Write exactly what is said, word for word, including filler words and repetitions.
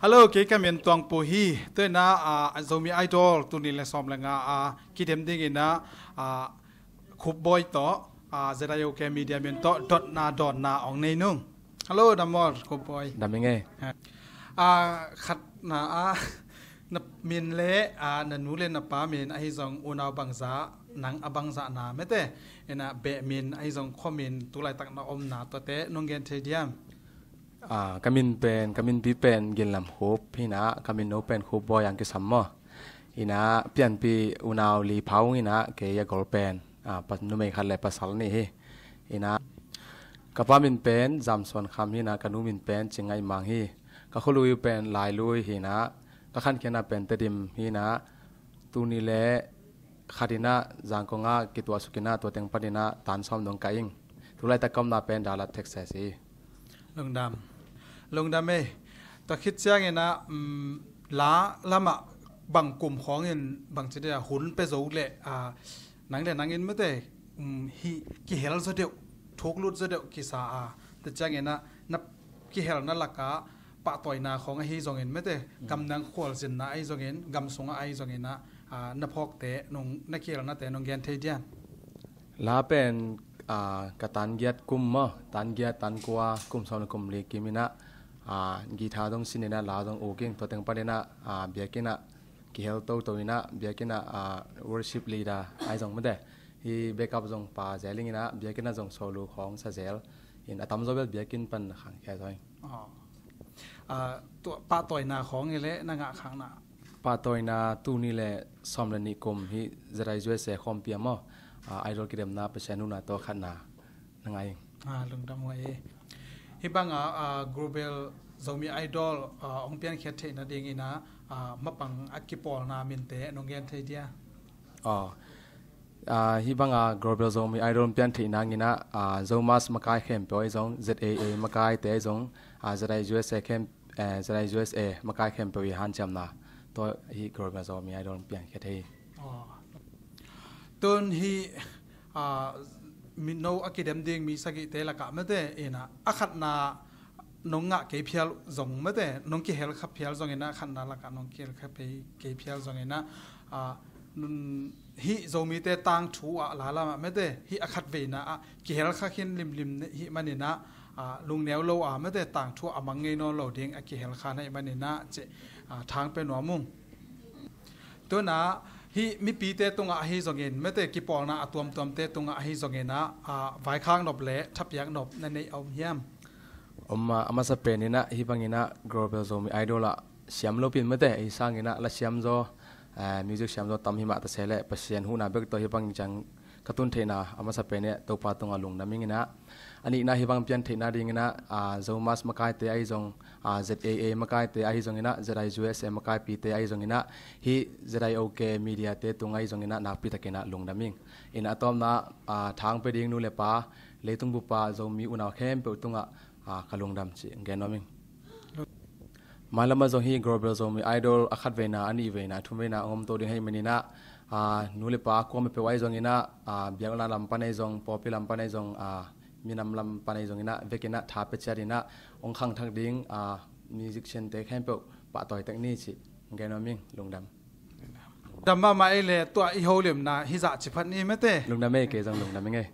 Hello, kei ka min Tuang Pu hi. Tuina, ah, Zomi Idol tuni le sawm le nga, ah, kidem dingina, ah, Khup Bawi tawh, ah, Z I O K Media min tawh dotna dawnna ong nei nung. Hello, dam maw, Khup Bawi. Dam ing ei. Ah, khatna, ah, na min le, ah, na nu le na pa min ahi zong unau bangzah, nang a bangzah na mete. Ina beh min ahi zong khua min tulaitak na omna tuate nong gen thei diam? Ah, ka min pen, ka minpi pen Ginlam Khup hi-in ah, ka minno pen Khup Bawi ang kisam maw. Hi-in ah, pianpih unau li pha ung hi-in ah, kei a gol pen, ah, pa, numei khat le pasal nih hi. Hi-in ah, ka pa min pen Zam Suan Kham hi-in ah, ka nu min pen Cing Ngaih Mang hi. Ka khualui uh pen Lailui hi-in ah, ka khankhiatna pen Tedim hi-in ah, tuni le khat in ah Zangkong ah kituahsuk in ah, tua teng panin ah tan sawm dong kah ing. Tulaitak ka omna pen Dallas, Texas hi. Lungdam. Lungdam ei. Tua khit ciangin ah, um, la lamah bang kum khawngin bang ci dia hun pia zo le, ah, nang le nangin mete, um, hih kihel zaw deuh, thuk lut zaw deuh kisa a. Tua ciangin ah na kihelna lakah pahtawina khawng ahi zongin mete, mm, gamdang khualzinna ahi zongin, gam sungah ahi zongin ah, ah, na phawkte nong, na kihelnate nong gen thei diam? La pen, ah, ka tan giat kum maw, tan giat, tan kua, kum sawm le kum li kim in ah, ah, guitar zong sin in ah, la zong uk ing, tua teng panin ah, ah, biakinn ah kihel toto in ah, biakinn ah, ah, worship leader ahi zong mete, hih backup zong pha zel ing in ah, biakinn ah zong solo khawng sa zel in, a tamzaw bel biakinn pan khangkhia zaw ing. Aw. Ah, tua pahtawina khawng hi leh na ngah khakna? Pahtawina tuni le sawm le nih kum hih Z I U S A khawmpi ah maw, ah, Idol kidemna Pasian huhna tawh khatna na ngah ing. Ah, lungdam huai ei. Hih banga, ah, Global Zomi Idol, ah, hong piankhiat theih nadingin ah, ah, mapang a kipawlna minte nong gen thei dia? Aw. Ah, hih banga Global Zomi Idol pian theih nangin ah, ah, Zomus makai khempeuh ahi zong, Z A A makaite ahi zong, ah, Z I U S A khem-, eh, Z I U S A makai khempeuh i hanciamna tawh hih Global Zomi Idol piankhia thei hi. Aw. Tun hih, ah, mi no a kidem ding mi sagihte lakah mete in ah, a khatna nong ngah kei phial zong mete, nong kihel kha phial zongin ah, khatna lakah nong kihel kha pei, kei phial zongin ah, ah, nun, hih Zomite tangthu ah la lamah mete, hih a khatveina ah kihel kha khin limlim na hih manin ah, ah, lungneu lo a mete, tangthu ah a mang ngei nawn lo ding a kihel kha na hih manin ah, ci, ah, thang pia nuam ung. Tun ah hih mipite tungah ahi zongin mete, kipawlna a tuamtuamte tungah ahi zongin ah, ah, vaikhak nop le thapiak nop na neih a om hiam? Om a, a masa pen in ah hih bangin ah Global Zomi Idol ah siam lopi in mete, ahi sangin ah la siam zaw, eh, music siam zaw tam hi mah ta se leh, Pasian huhna bek tawh hih bang ciang ka tun theihna a masa pen in ah Topa tungah lungdam ing in ah, a nihna hih bang pian theih nadingin ah, ah, Zomus makaite ahi zong, ah, Z A A makaite ahi zongin ah, Z I U S A makaipite ahi zongin ah, hih Z I O K Media te tung ahi zongin ah nakpi takin ah lungdam ing. In ah a tawpna, ah, thang pia ding nu le pa, leitung bup a Zomi unau khempeuh tungah, ah, ka lungdam cih gen nuam ing. Mailam ah zong hih Global Zomi Idol a khatveina, a nihveina, a thumveina a om to ding ahih manin ah, ah, nu le pa kuamah peuh ahi zongin ah, ah, biakna lam pan ahi zong, pawlpi lam pan ahi zong, ah, minam lam pan ahi zongin ah, vekin ah tha pia ciat in ah hong khangthak ding, ah, musician te khempeuh pahtawi tek ni cih gen nuam ing. Lungdam. Dam mahmah ei le, tua i holimna hih zah ci phat ni mete. Lungdam ei, kei zong lungdam ing ei.